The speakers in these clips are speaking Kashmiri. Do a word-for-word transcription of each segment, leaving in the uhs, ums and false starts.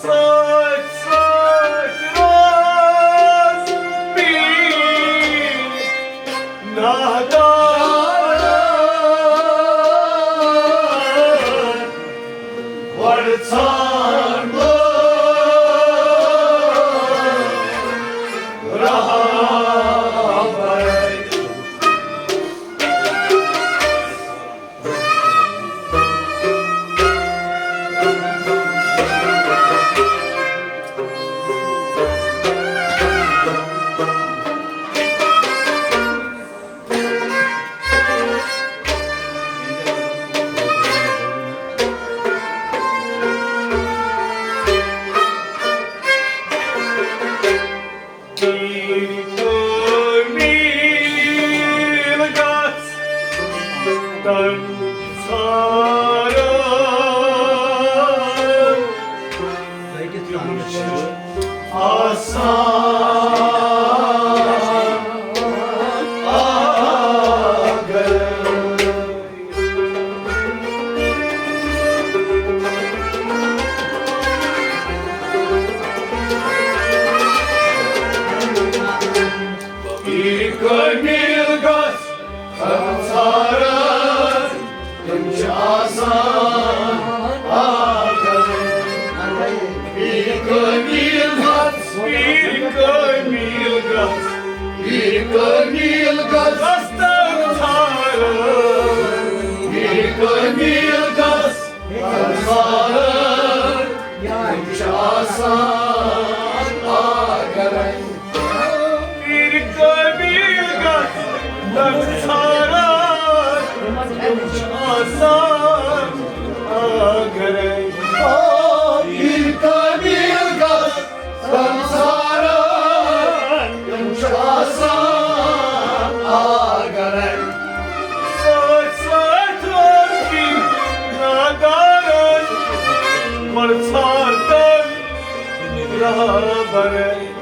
سۭتۍ سۭتۍ روز بیٚیہِ نادان، گۄڈٕ ژھانٛڈ رہبر۔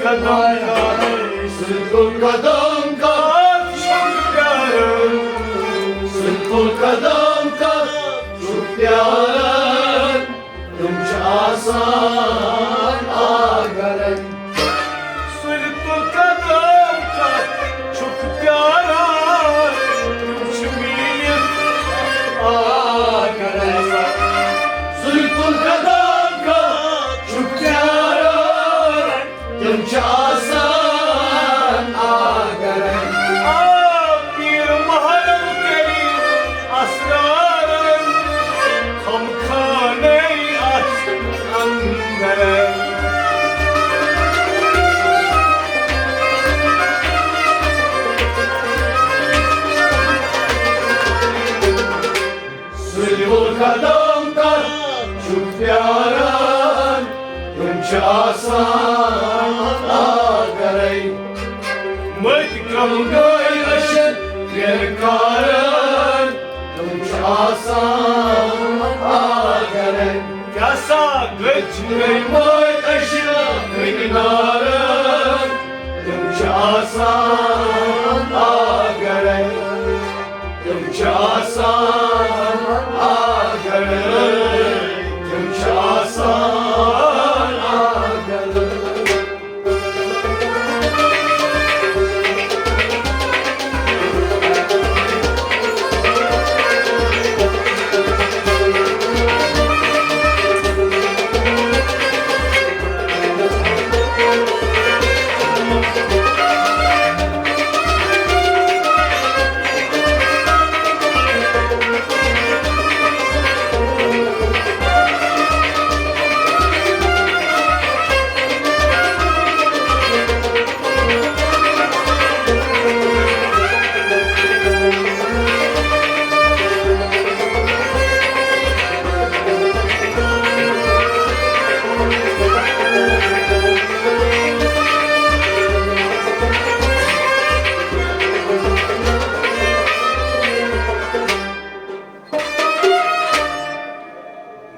سُلہِ تُل قدم کتھ چھُکھ پیاران، سُلہِ تُل قدم کتھ چھُکھ پیاران، تِم چھِ آسان آگرے۔ سُلہِ تُل قدم کتھ چھُکھ پیاران، تِم چھِ میٖٹھۍ آگرے۔ سُلہِ تُل قدم کتھ چھُکھ پیاران، تِم چھِ آسان آگرے۔ آ، پیٖر محرم کٔرِو اسرارن، خم خانے اَتھ اندرے۔ سُلہِ تُل قدم کتھ چھُکھ پیاران، تِم چھِ آسان آگرے۔ مٔتۍ کم گٔے أچھن پھیرٕ کاران، تِم چھِ آسان آگرے۔ کیٛاہ سا گٔے چھِ گٔے مٔتۍ أچھن پھیرٕ کاران، تِم چھِ آسان آگرے۔ تِم چھِ آسان آگرے، تِم چھِ آسان آگرے۔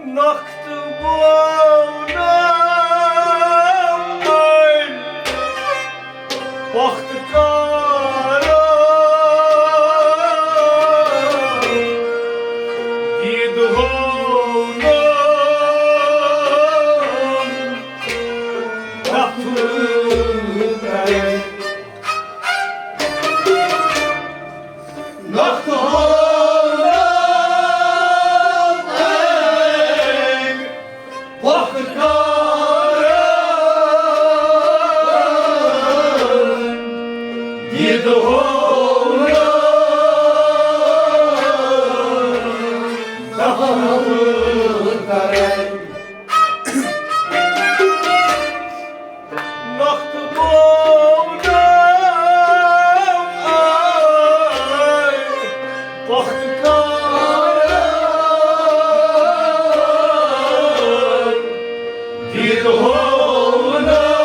نۄختہٕ بولنہٕ أمۍ پۄختہٕ کارن، دیٖد ہوو نہٕ دفہٕ کرے۔ نۄختہٕ ہوو نہٕ أمۍ پۄختہٕ کارن، دیٖد ہوو نہٕ دفہٕ کرے۔ نۄختہٕ بولنہٕ أمۍ پۄختہٕ کارن، دیٖد ہوو نہٕ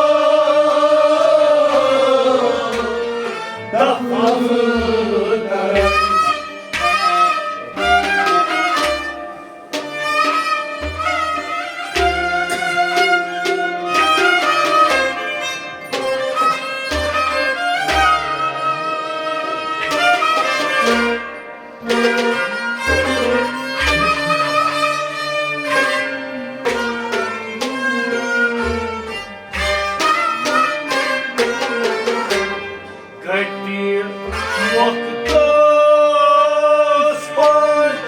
دفہٕ کرے۔ کَٹہِ مۄختَس پٮ۪ٹھ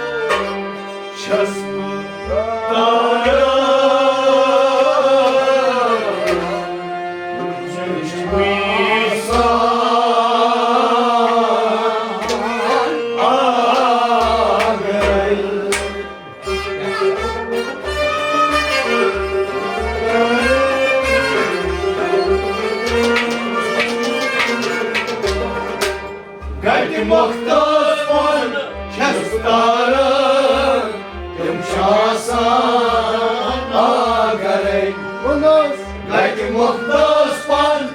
چھَس بہٕ تاران، چشمہٕ سان آگے۔ گَٹہِ مۄختَس پٮ۪ٹھ چھَس تاران، تِم چھِ آسان آگرے۔ گَٹہِ مۄختَس پٮ۪ٹھ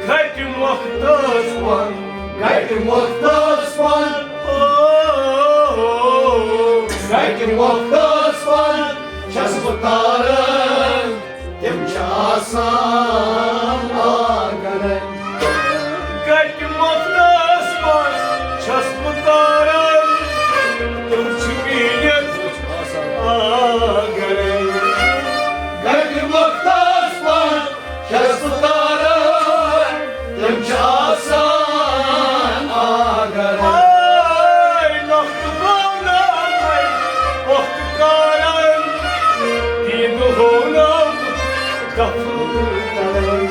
گَٹہِ مۄختَس پٮ۪ٹھ، گَٹہِ مۄختَس پٮ۪ٹھ، او، گَٹہِ مۄختَس پٮ۪ٹھ چھَس بہٕ تاران، تِم چھِ آسان آگرے۔ تِم چھِ آسان آگرے۔ آے نۄختہٕ بانہٕ، وۄختہٕ کارن، دیٖدٕ ہووُن دفہٕ کرن۔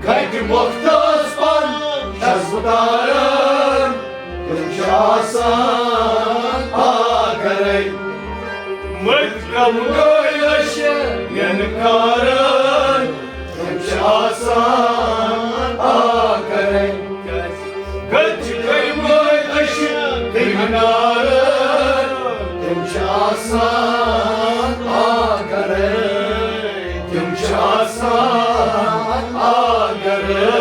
گَٹہِ مۄختس پن چھَس بہٕ تاران، تِم چھِ آسان آگرے۔ مٔتۍ کم گٔے أچھ نٮ۪نہٕ کاران، تِم چھِ آسان آگرے۔ گٔتۍ چھِ گٔمٕتۍ أچھ دٕنۍ نارٕ، تِم چھِ آسان آگرے، تِم چھِ آسان آگرے،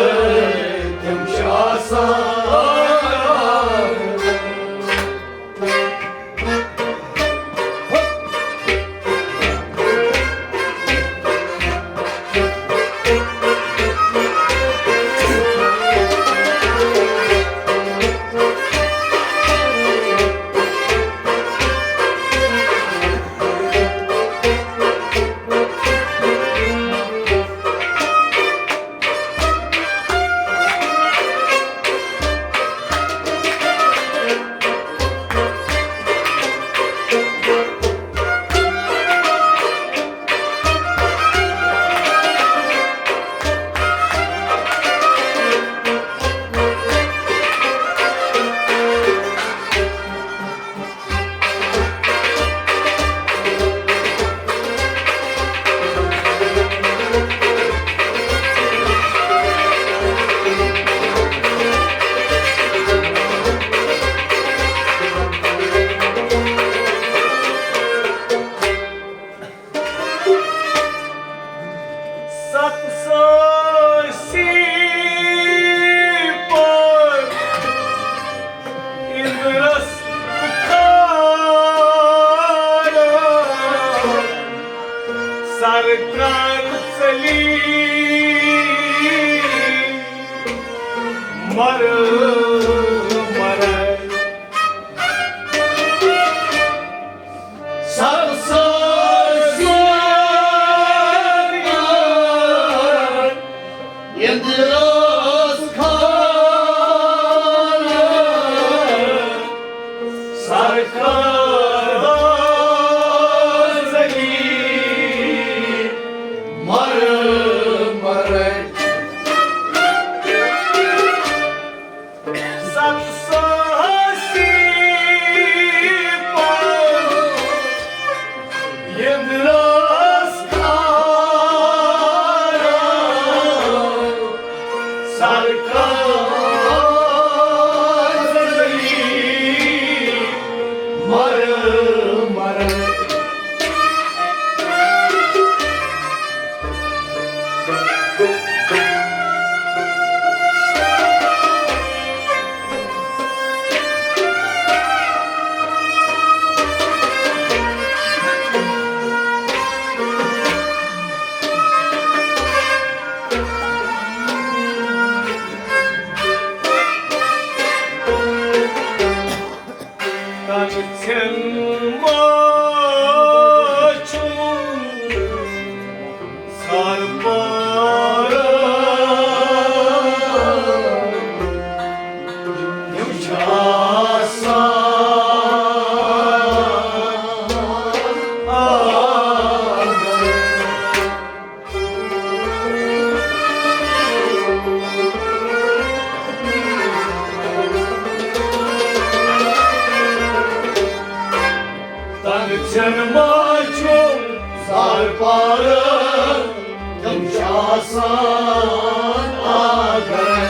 تِم چھِ آسان آگرے۔ ستھ سٲسی پٲٹھۍ اِندرس پُکار، سرکار ژٔلی مر مر۔ سبزار یندرس خان سرکار زلی مر مر۔ سبزار یندرس خان سرکار زلی مر مر۔ تن ژھٮ۪ن ما چھُم سر پارٕ، یِم چھِ آسان۔ تن ژھٮ۪ن ما چھُم سر پارٕ، تِم چھِ آسان آگرے۔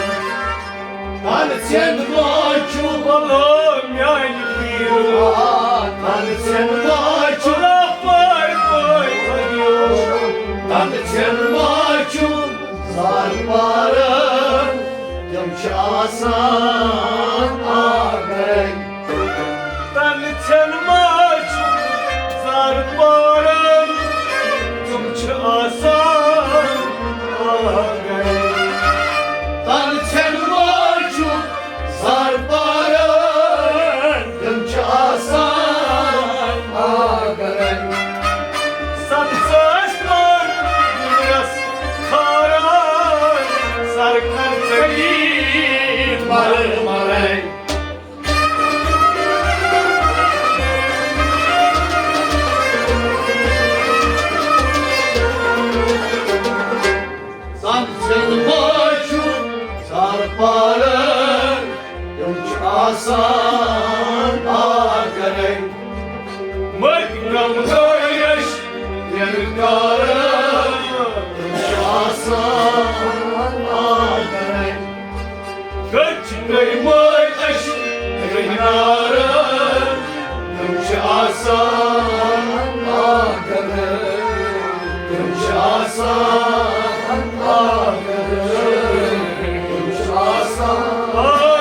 تن ژھٮ۪ن ما چھُم، بولو میانہِ پیٖرو۔ تن ژھٮ۪ن ما چھُم، بولو پٲرۍ پٲرۍ بٔرِو۔ تن ژھٮ۪ن ما چھُم سر پارٕ، تِم چھِ آسان آگرے۔ تن ژھٮ۪ن ما چھُم سر پارٕ، تِم چھِ آسان آگرے۔ تن ژھٮ۪ن ما چھُم سر پارٕ، تِم چھِ آسان مٔرۍ کم گٔے أسۍ نِنکارن، تِم چھِ آسان آگرے۔ گٔچھۍ گٔے مٔرۍ أسۍ نِنکارن، تِم چھِ آسان آگرے۔ تِم چھِ آسان آگرے۔ تِم چھِ آسان آگرے۔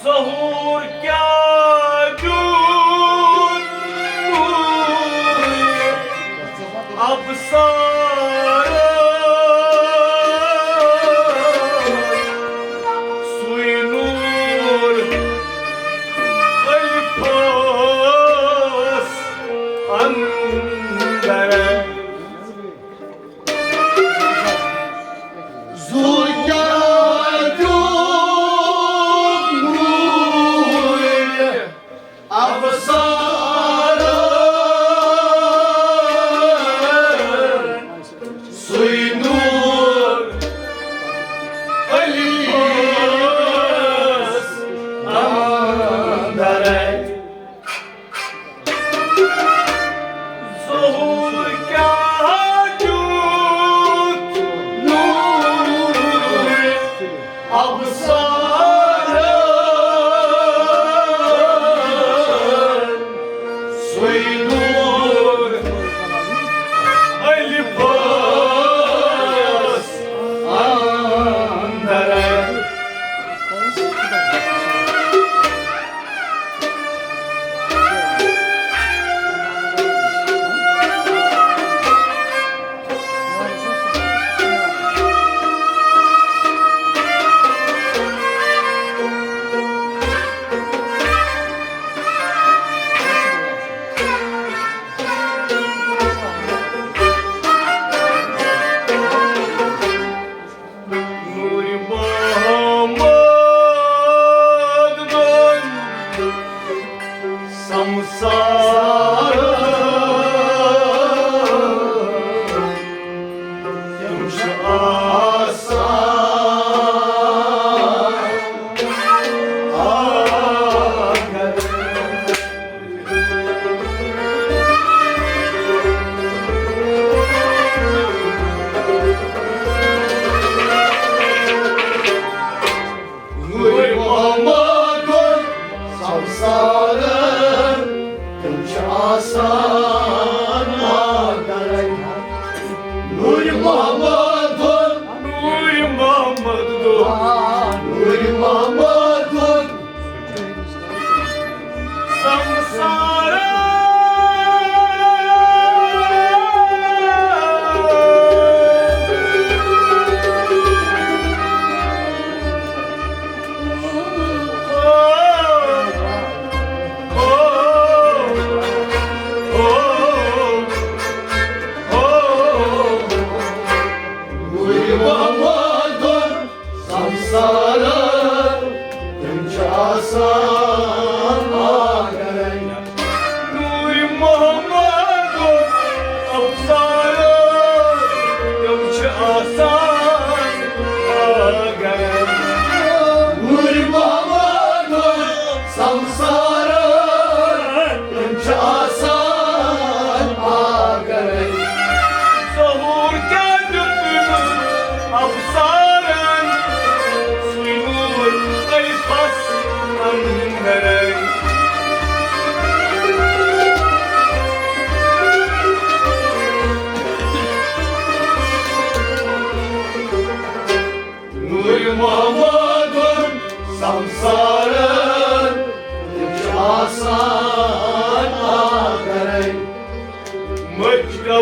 ظہور کیٛاہ دیُت نوٗرِ ابصارس؟ سُے نوٗر الفس اندر۔ ظہور کیٛاہ دیُت نوٗرِ ابصارن؟ سُے نوٗر الفس اندر۔ ظہور کیٛاہ دیُت نوٗرِ ابصارن؟ سُے نوٗر الفس اندر۔ نوٗرِ محمد گوٚو سمسار، تِم چھِ آسان آگرے۔ نوٗرِ محمد گوٚو سمسارن، تِم چھِ آسان آگرے۔ نوٗرِ محمد گوٚو، نوٗرِ محمد گوٚو، نوٗرِ محمد گوٚو سمسارن۔ نوٗرِ محمد گوٚو سمسارن، تِم چھِ آسان آگرے۔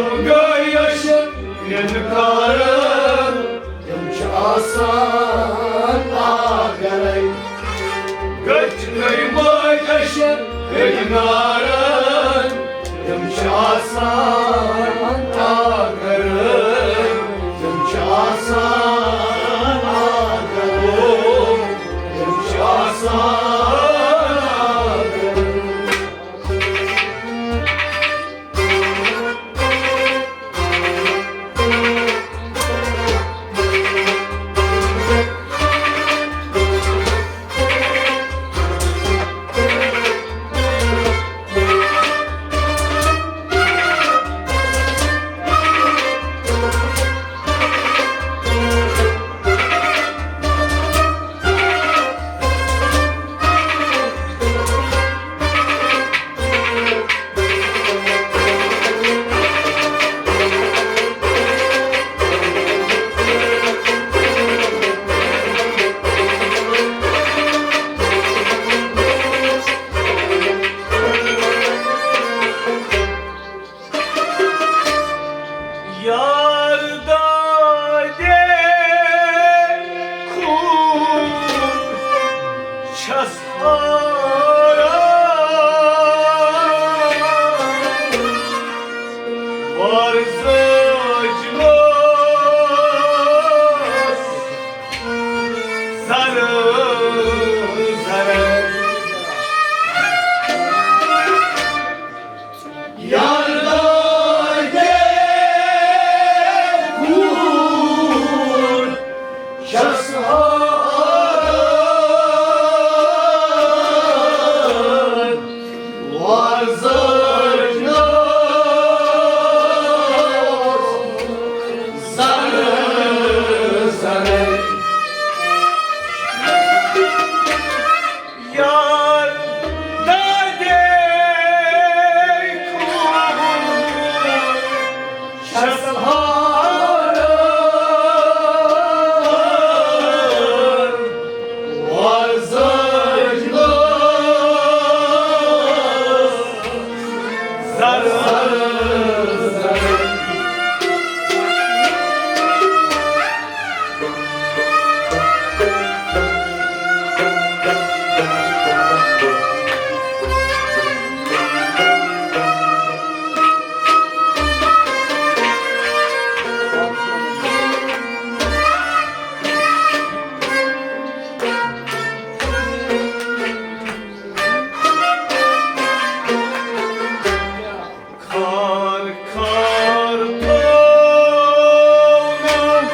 گٔے أچھ نِنہٕ کارن، تِم چھِ آسان آگرے۔ گٔچھۍ گٔے مٲج أچھ گٔے نارن، تِم چھِ آسان آگرے، تِم چھِ آسان آگرے، تِم چھِ آسان آگرے۔ یار دادے خوٗن چھَس آرام، وَرزَج لوس زَرٕ زَرٕ۔ یار دادے خوٗن چھَس آرام، وَرزَج لوس زَرٕ زَرٕ۔ یار دادے خوٗن چھَس ہاران، وَرزَج لوس زَرٕ زَرٕ۔ کھار کھار تھوونم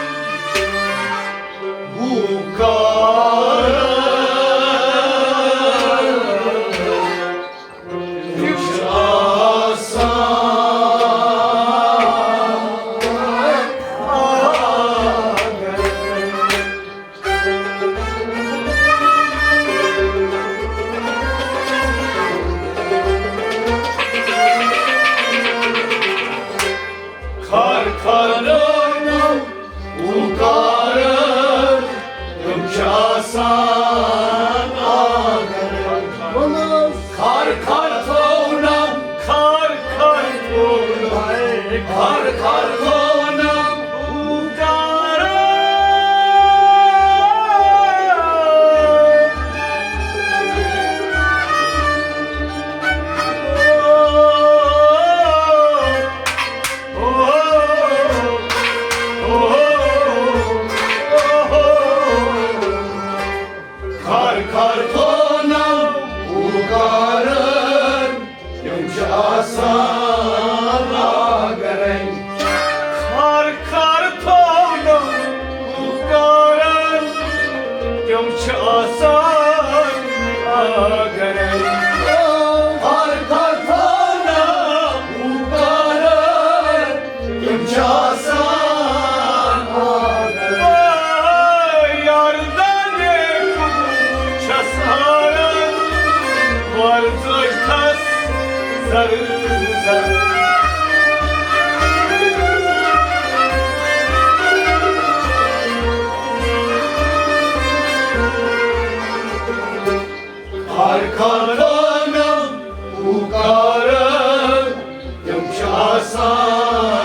ہُہ کار، یُس آسان۔ کھار کھار لوگُم پُکارن، تِم چھِ آسان آگرن۔ کھار کھار تھوونم، کھار کھار تھوونم، کھار کھار تھوونم پُکارن۔ کھار کھار تھوونم پُکارن، تِم چھِ آسان آگرن۔ کھار کھار تھوونم پُکارن، تِم چھِ آسان آگرن۔ کھار کھار تھوونم پُکارن، تِم چھِ آسان آگرن۔ یار دادے چھَس ہاران، وَرزَج تھَس زَرٕ زَرٕ۔ کھار کھار تھوونم پُکارن، تِم چھِ آسان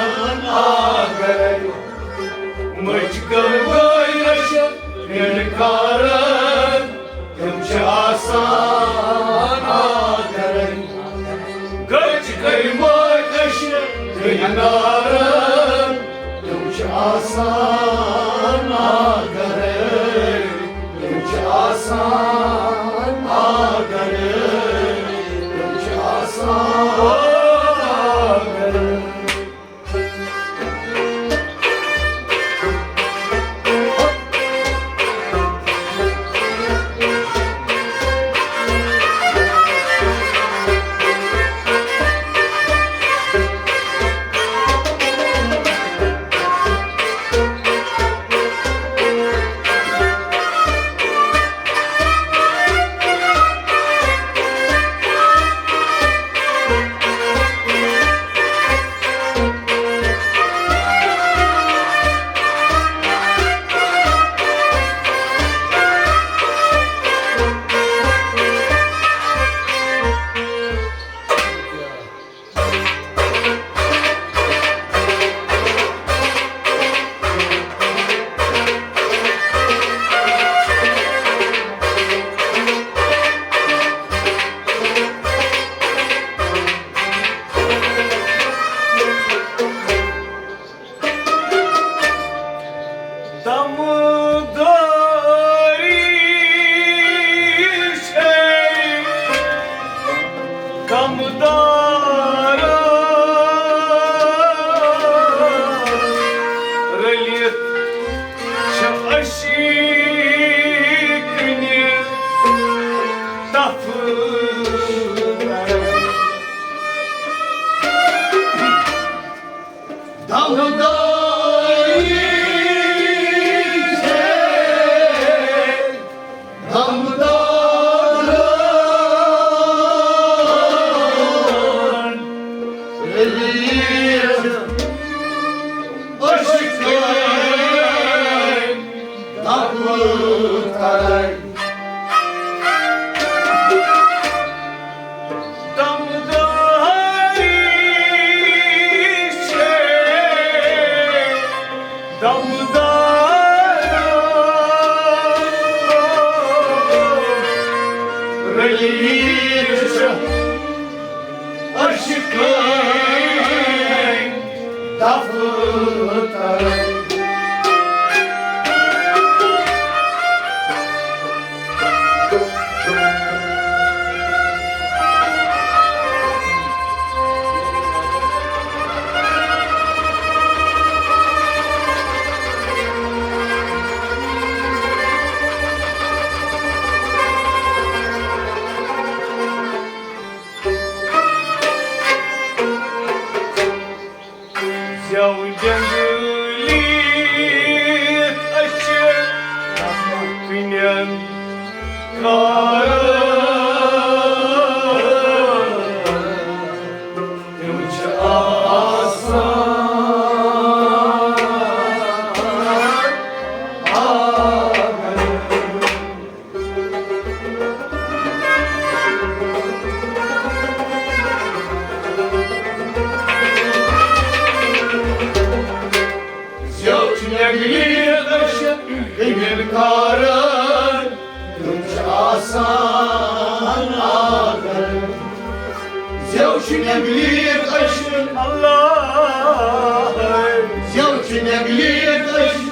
جنگلی أچھ کٕنٮ۪ن کارن، تِم چھِ آسان۔ زیو چھِ نٮ۪گلہِ أچھ کٕنٮ۪ن کارن، تِم چھِ آسان آگن۔ زیو چھِ نٮ۪گلہِ أچھ، اللہ۔ زیو چھِ نٮ۪گلہِ أچھ،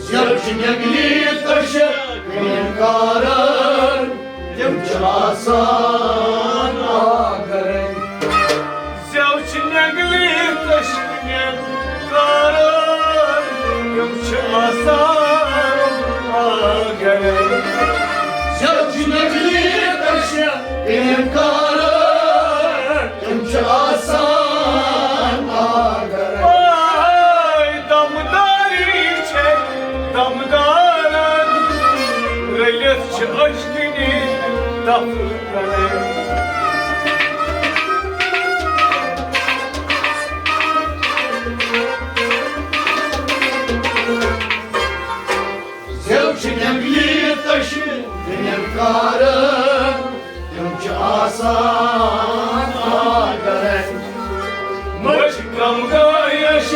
زیو چھِ نٮ۪گلہِ أچھ کٕنٮ۪ن کارن، تِم چھِ آسان آگرن۔ زیو چھِ نٮ۪گلہِ أچھ کٕنٮ۪ن کارن، تِم چھِ آسان آگرن۔ زیو چھِ نٮ۪گلہِ أچھ کٕنٮ۪ن کارن، تِم چھِ آسان آگرن۔ آے دمداری چھے دمدارن، رٔلِتھ چھِ أچھ کِنی دفہٕ کران۔ زیو چھِ نٮ۪گلہِ أچھ کٕنٮ۪ن کارن، تِم چھِ آسان آگرن۔ مٔچھ کم گٔے أچھ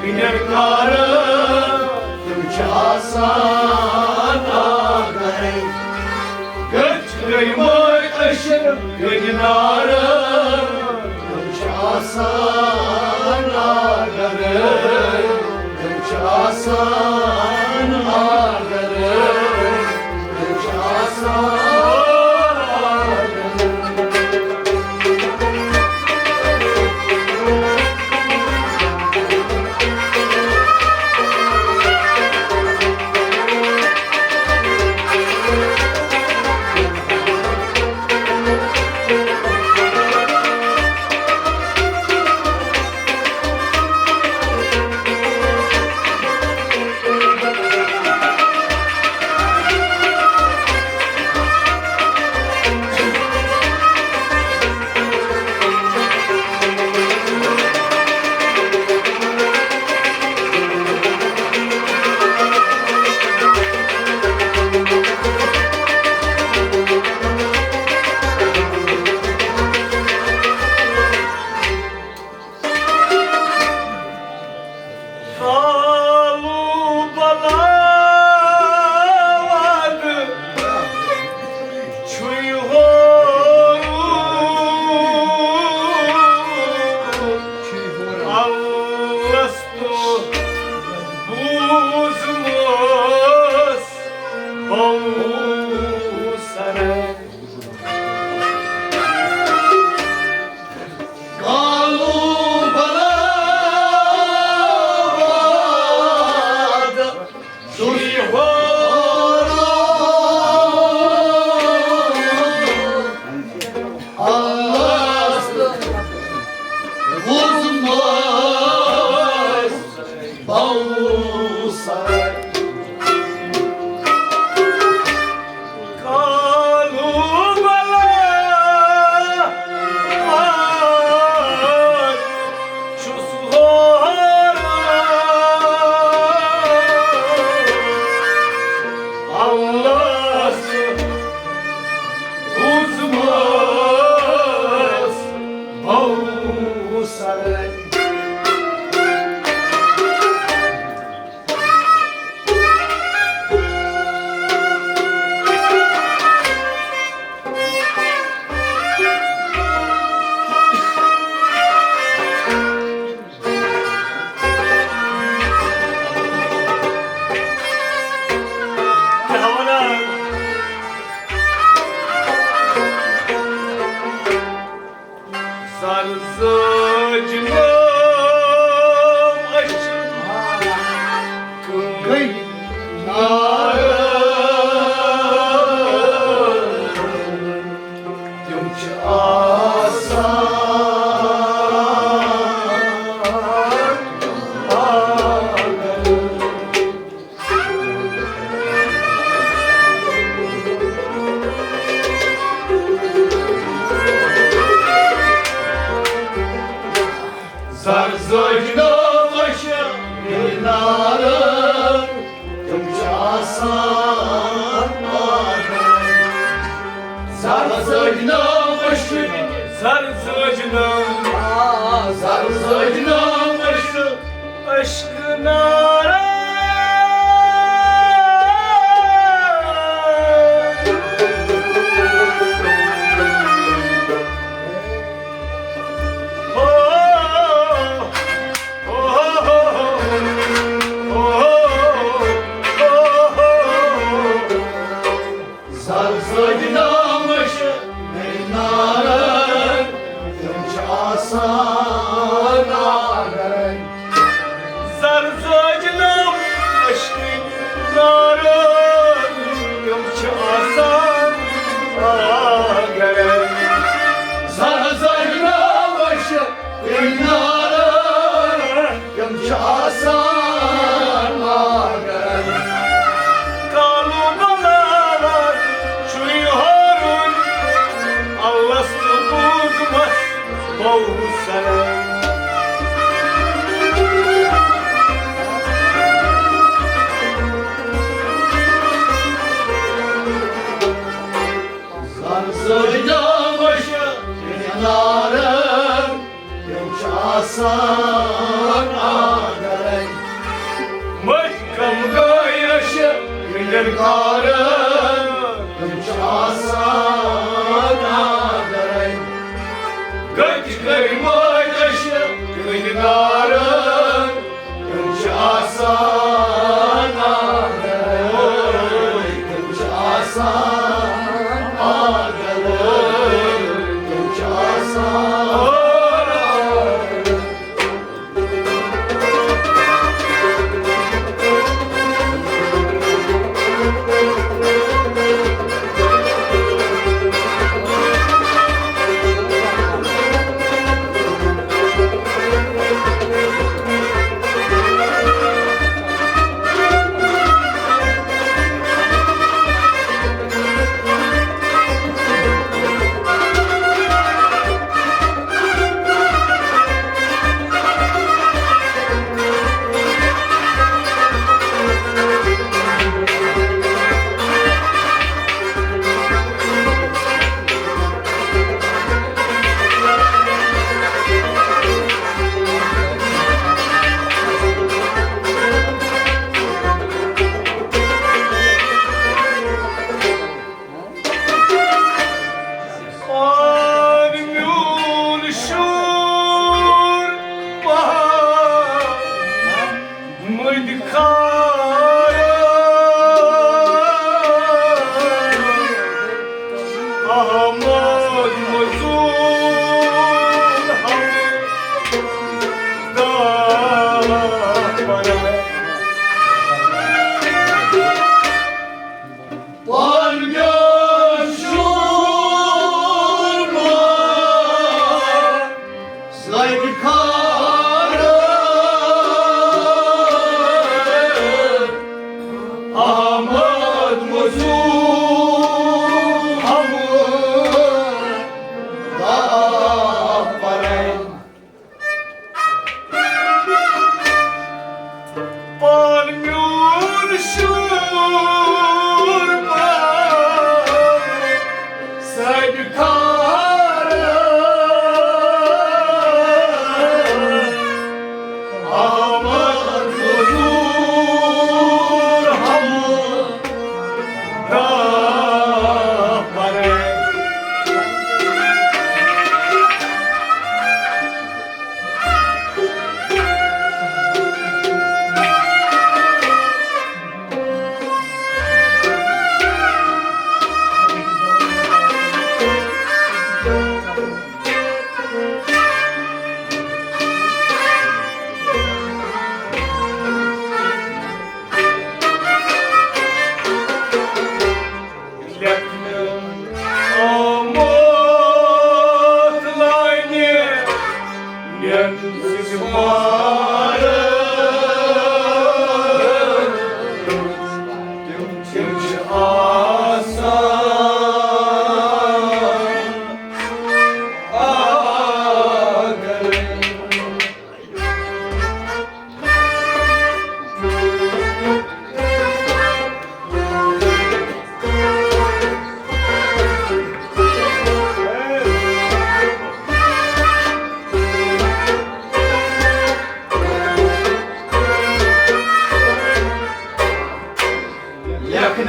کٕنٮ۪ن کارن، تِم چھِ آسان آگرن۔ گٔچھ گٔے مٔچھ أچھ کٕنٮ۪ن کارن، تِم چھِ آسان آگرن۔ تِم چھِ آسان آگرن، تِم چھِ آسان آگرن۔ سالو بلا واد چھُے ہورُن۔ الس تو بوزمس بوسر۔ کالو براباد چھُے ہورُن۔ الس بوزمس بوسر۔ کالو بلا چھُس ہوران۔ الس بوزمس بوسر۔ زٲجنم، آ، زر زٲجنم عشق، عشق نارا۔ ہو، ہو، ہو، ہو۔ زر زٲج نامش نارن، تِم چھِ آسان نارن۔ زر زٲج نامش نارن، تِم چھِ آسان نارن۔ زر زٲج نامش نارن، تِم چھِ آسان مگر۔ کالو بلاوت چھُے ہورُن، الس تہٕ بوٗزمس بوسرن۔ زن زٲج نامش نارن، تِم چھِ آسان آگرے۔ مٔٹۍ کم گٔے أسۍ وٕنکٮ۪ن کارن۔ تِم چھِ آسان آگرے۔ گٔٹۍ کٔرۍ مٲلۍ أسۍ وٕنہِ کارن۔ تِم چھِ آسان آگرے۔ تِم چھِ آسان آگرے۔ تِم چھِ آسان آگرے۔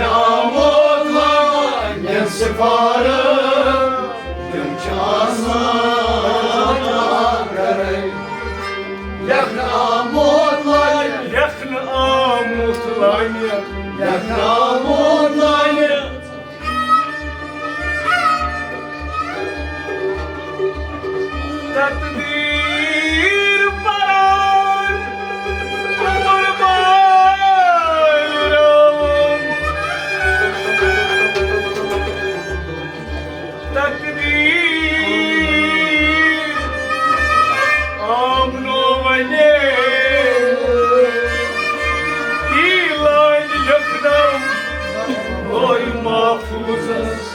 آمُت لانہِ سفارٕ، تِم چھِ آسان اکھ گرے۔ لیکھنہٕ آمُت لانہِ، لیکھنہٕ آمُت لانہِ، لیکھنہٕ آمُت لانہِ۔ تقدیر پران قربان رام۔ تقدیر آمنو ونے، تی لانہِ لیکھنم لوح محفوظس۔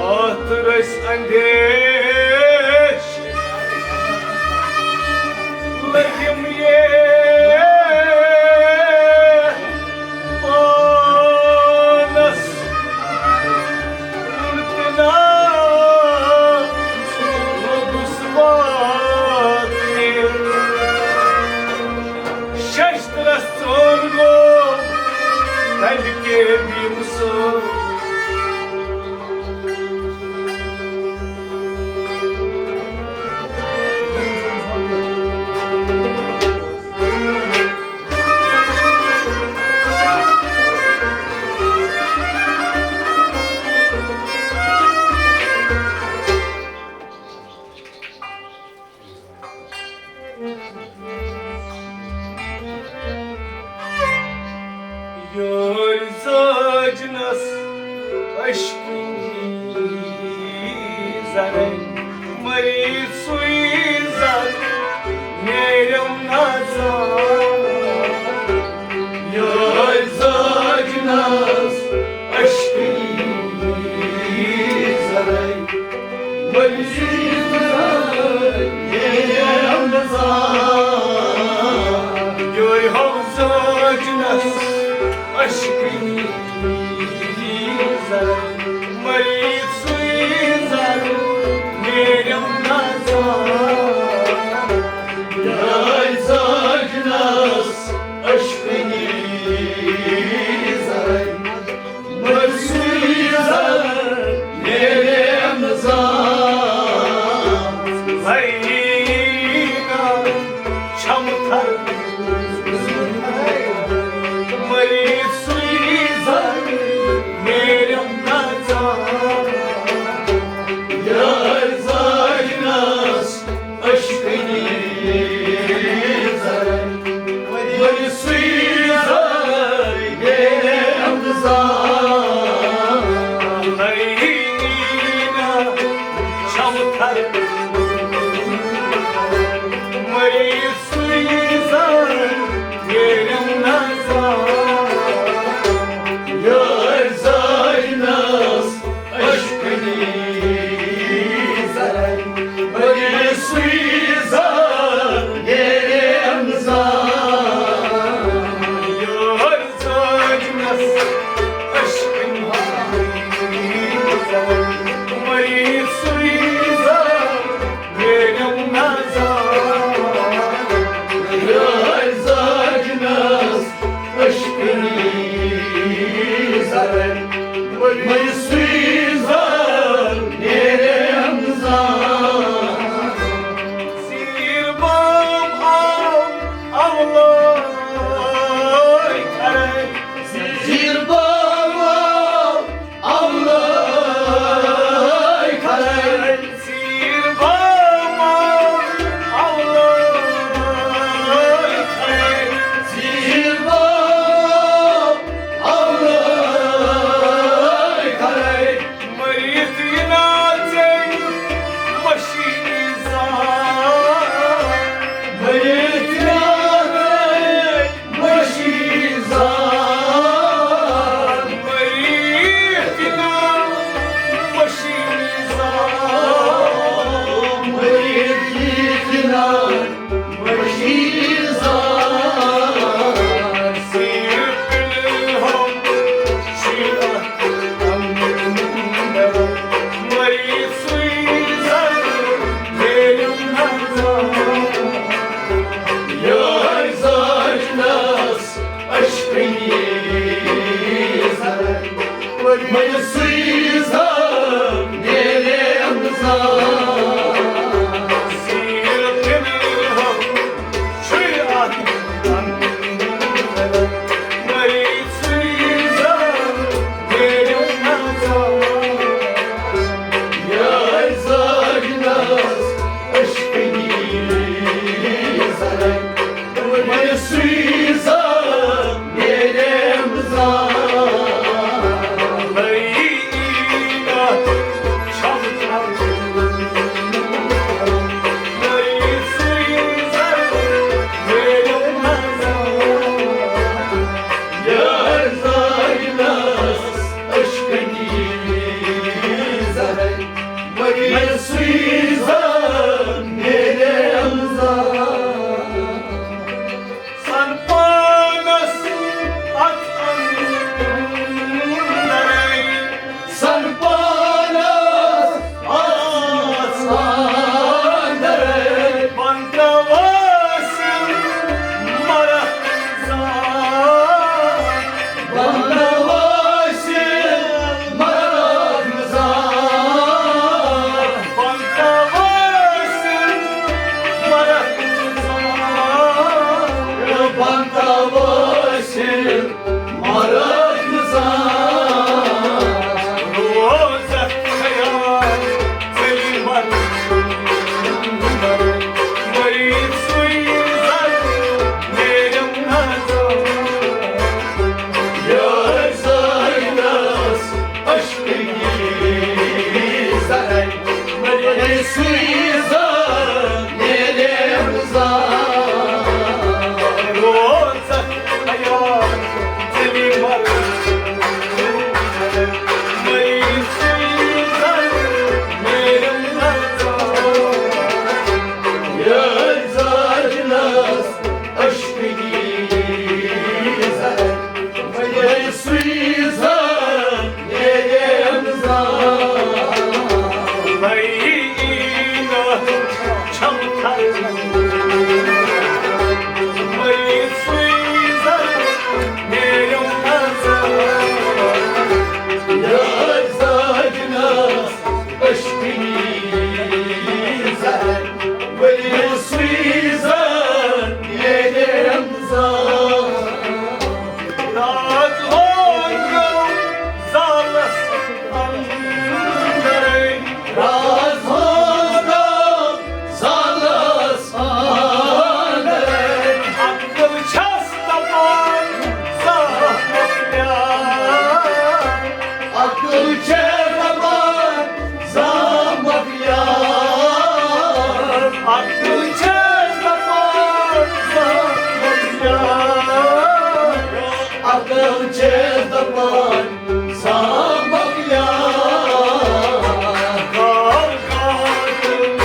اتھ رٔسۍ اندیش لٔگِم یہ پانس کُن تہٕ نا لوٚگُس واتنہِ۔ ششترس ژوٚل گوٚو تلہِ کے بھیم سُہ۔ یور زاجنس عشقی زرن مریض سوی زر نیرم نازان۔ یور زاجنس عشقی زرن مریض سوی زر نیرم نازان۔ یور ہو زاجنس عشقی زر مریض سوی زر نیرم نازان۔ یور زاجنس عشقی زر مریض سوی زر نیرم نازان۔ زینب چھم تھر مریض سوی زر نیرم نازان۔ یور زاجنس عشقی زر مریض سوی زر نیرم نازان۔ زینب چھم تھر مریض سوی زر نیرم نازان۔ یور زاجنس عشقی زر مریض سوی زر نیرم نازان۔ یور زاجنس عشقی زر مریض سوی زر نیرم نازان۔ سُے زان ییٚلہِ رمضان روزَن حیات ژٕ نِمَر۔ مٔیی سُے زان ییٚلہِ رمضان۔ یہِ زاجنَس عشقٕے زان۔ مٔیی سُے زان ییٚلہِ رمضان۔ مٔیی نہٕ چھَم تھَکھ۔ مٔیی سُے زان ییٚلہِ رمضان۔ یہِ زاجنَس عشقٕے زان۔ مٔیی سُے زان ییٚلہِ رمضان۔ راز ہوز گوٚو زالس اندرے۔ راز ہوز گوٚو زالس اندرے۔ عقل چھس دپان زامک یار۔ عقل چھس دپان زامک یار۔ عقل چھس دپان زامک یار۔ عقل چھس دپان زامک یار۔ کار کار تہٕ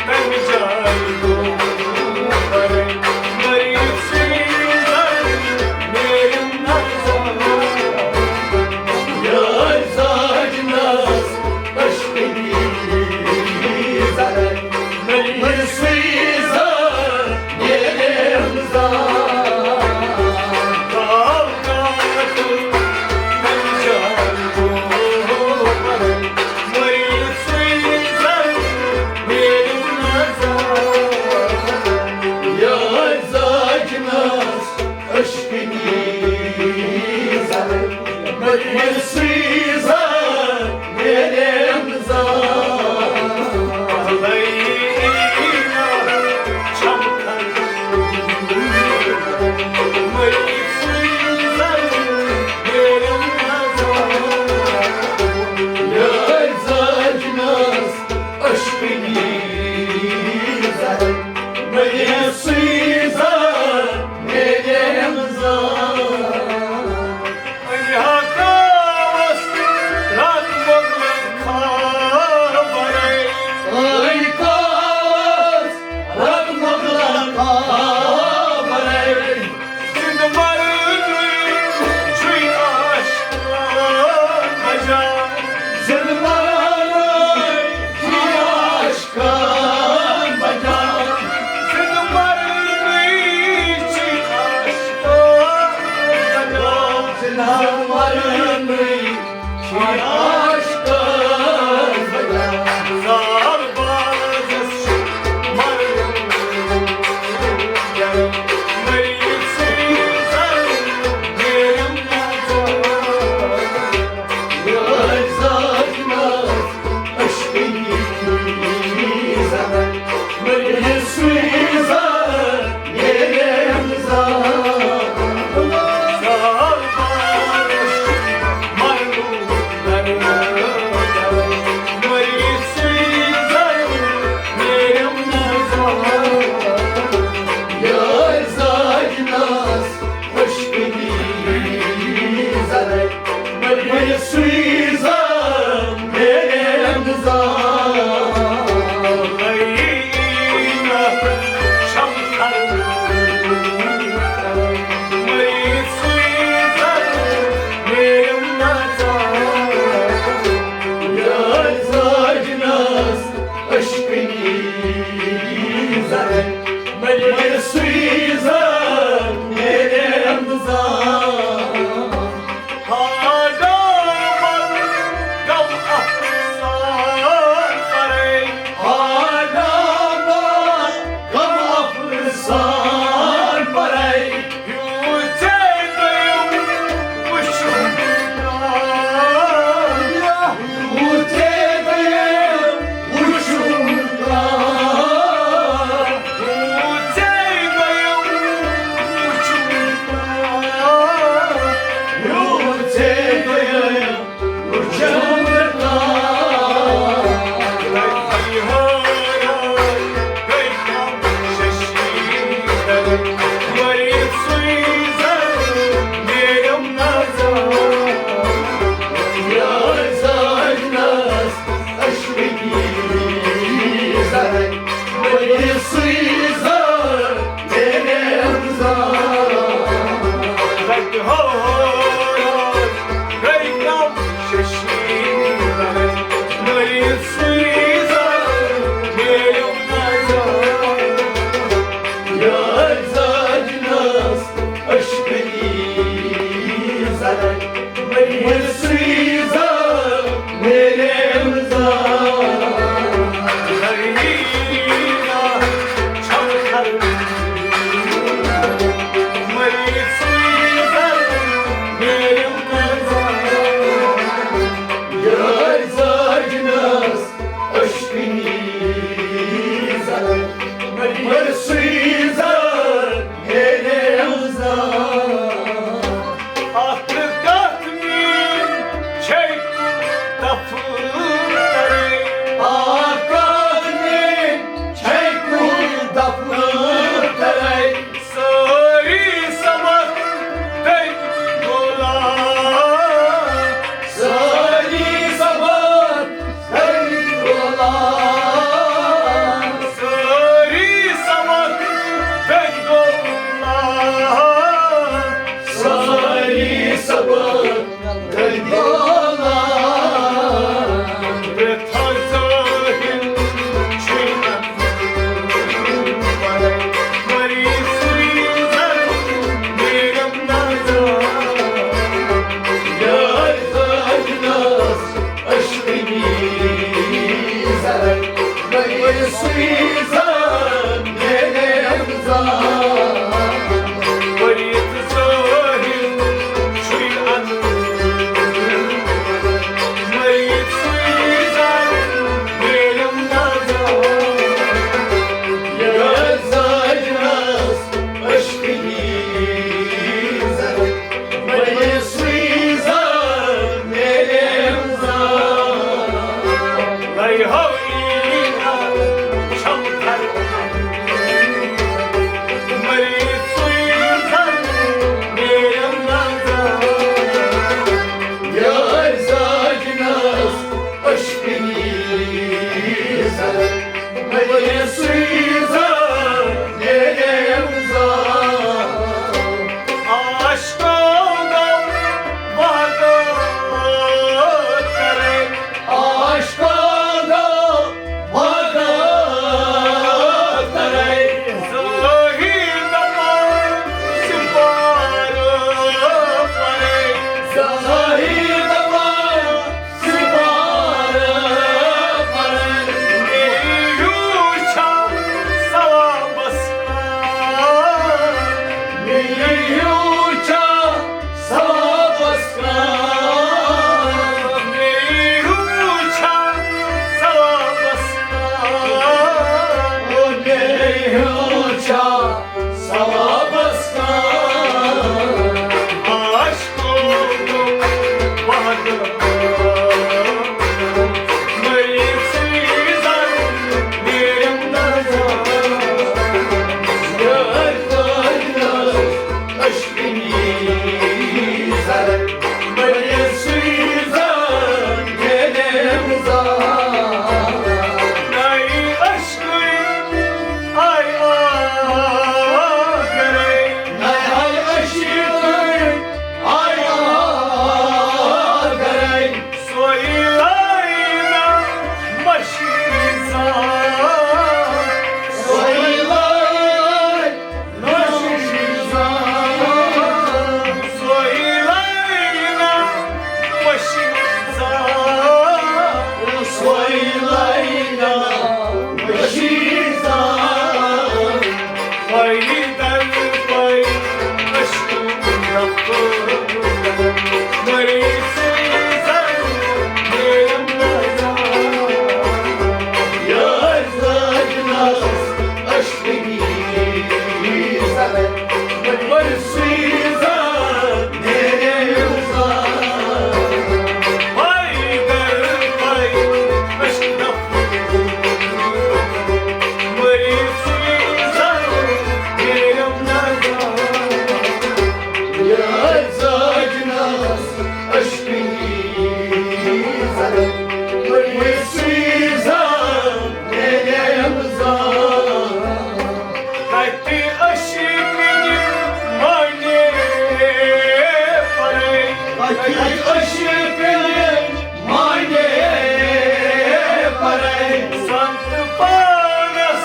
کمہِ جایہِ گوٚو کرٕنۍ مٔرِتھ سیٖزن میٲنۍ نظر۔ یٲرۍ زاجنس عشقٕکی زرن۔ سُے زان میلیم زان۔ ؤرِتھ ظٲہِر چھُے اَنُن۔ ؤرِتھ سُے زان میلیم نظر۔ یہِ زاجنس عشقٕنی زر۔ مٔرِتھ سُے زان میلیم زان۔ لَیہِ ہو یی چھم تھر۔ مٔرِتھ سُے زان میلیم نظر۔ یہِ زاجنس عشقٕنی زر۔ مٔرِتھ سُے زان میلیم زان۔ عاشقو گو وعدٕ کرے۔ عاشقو گو وعدٕ کرے۔ زٲہِد دپان سپارٕ پرے۔ زٲہِد دپان سپارٕ پرے۔ مےٚ ہیوٗ چھا ثوابس کانٛہہ؟ مےٚ ہیوٗ چھا ثوابس کانٛہہ؟ مےٚ ہیوٗ چھا ثوابس کانٛہہ؟ او مےٚ ہیوٗ چھا ثوابس کانٛہہ؟ عاشقو گو وعدٕ۔ مٔرِتھ سُے زان میلیم نظر۔ یہِ زاجنس عشقٕنی زر۔ مٔرِتھ سُے زان میلیم زان۔ نَے عشقٕے آے آگرے۔ نَے عشقٕے آے آگرے۔ سۄے لَیہِ نہ مٔشیٖد زان۔ سۄے لَیہِ نہ مٔشیٖد زان۔ سۄے لَیہِ نہ مٔشیٖد زان۔ سۄے لَیہِ نہ مٔشیٖد زان۔ پَیدَل پَے عشقُک نفر۔ مٔرِتھ سُے زان میلیم نظر۔ یہِ زاجنس عشقٕنی زر۔ مٔرِتھ سُے زان میلیم زان۔ پَیدَل پَے عشقُک نفر۔ مٔرِتھ سُے زان میلیم نظر۔ یہِ زاجنس عشقٕنی زر۔ مٔرِتھ سُے زان میلیم زان۔ کتہِ عشقٕنۍ معنی پرے۔ کتہِ عشقٕنۍ معنی پرے۔ سنت پانس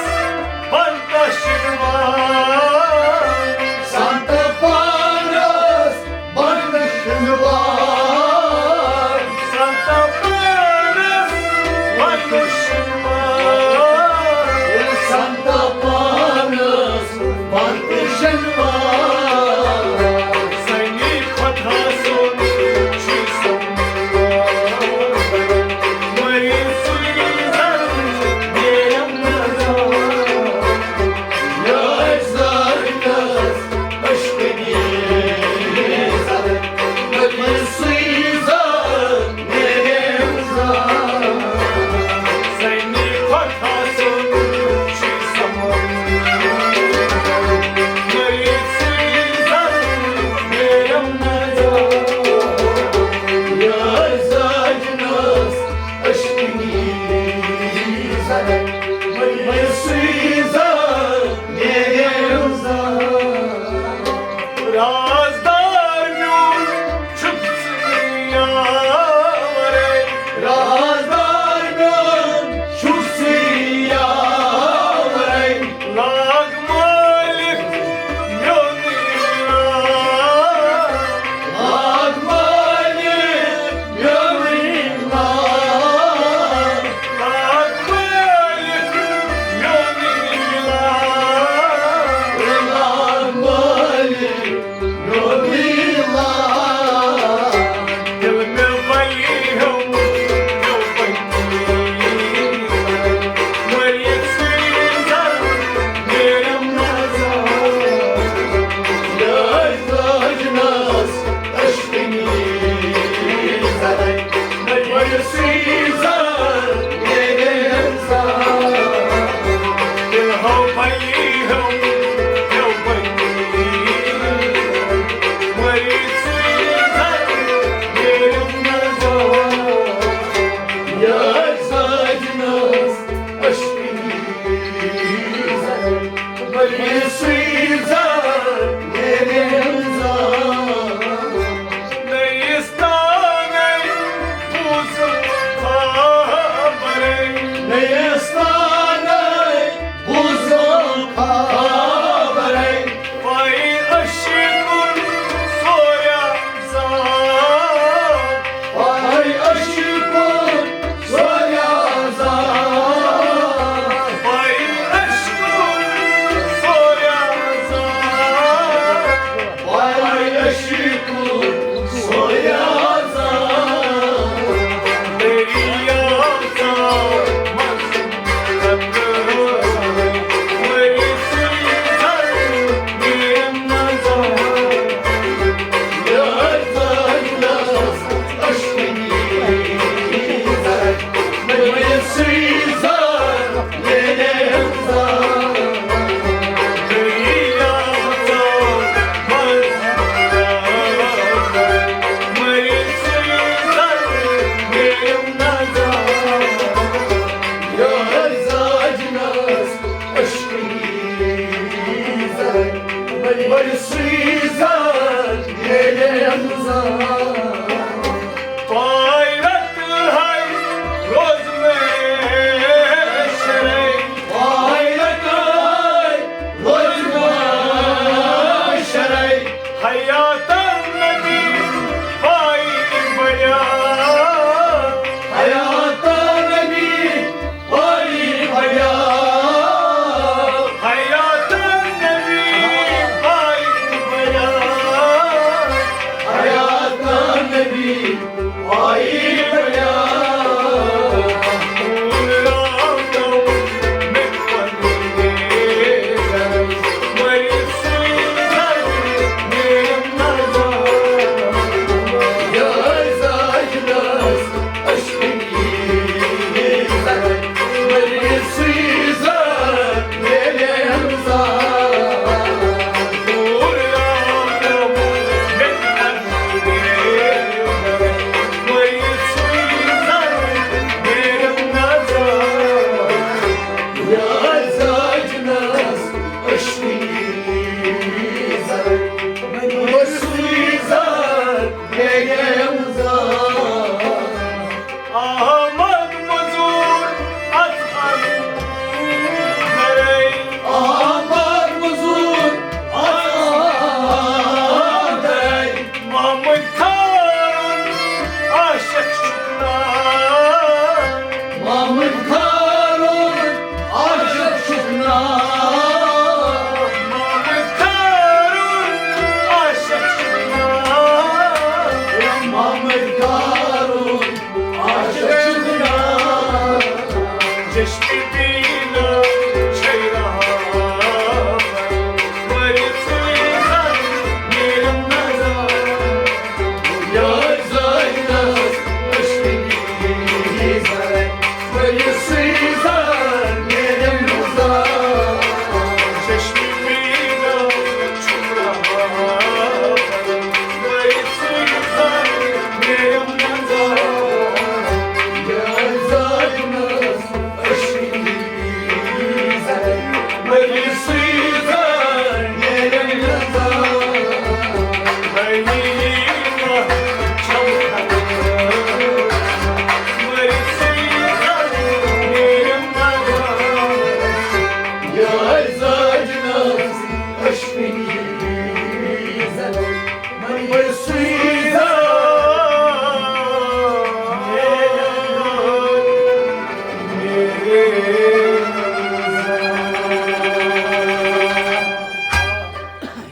بنتہ شنوار۔ سنت پانس بنتہ شنوار۔ سنت پانس بنتہ شنوار۔ سنت پانس بنتہ شنوار۔ سنی خدا سُنٛد چھُ سموار۔ مٔرِتھ سُے زان میلیم History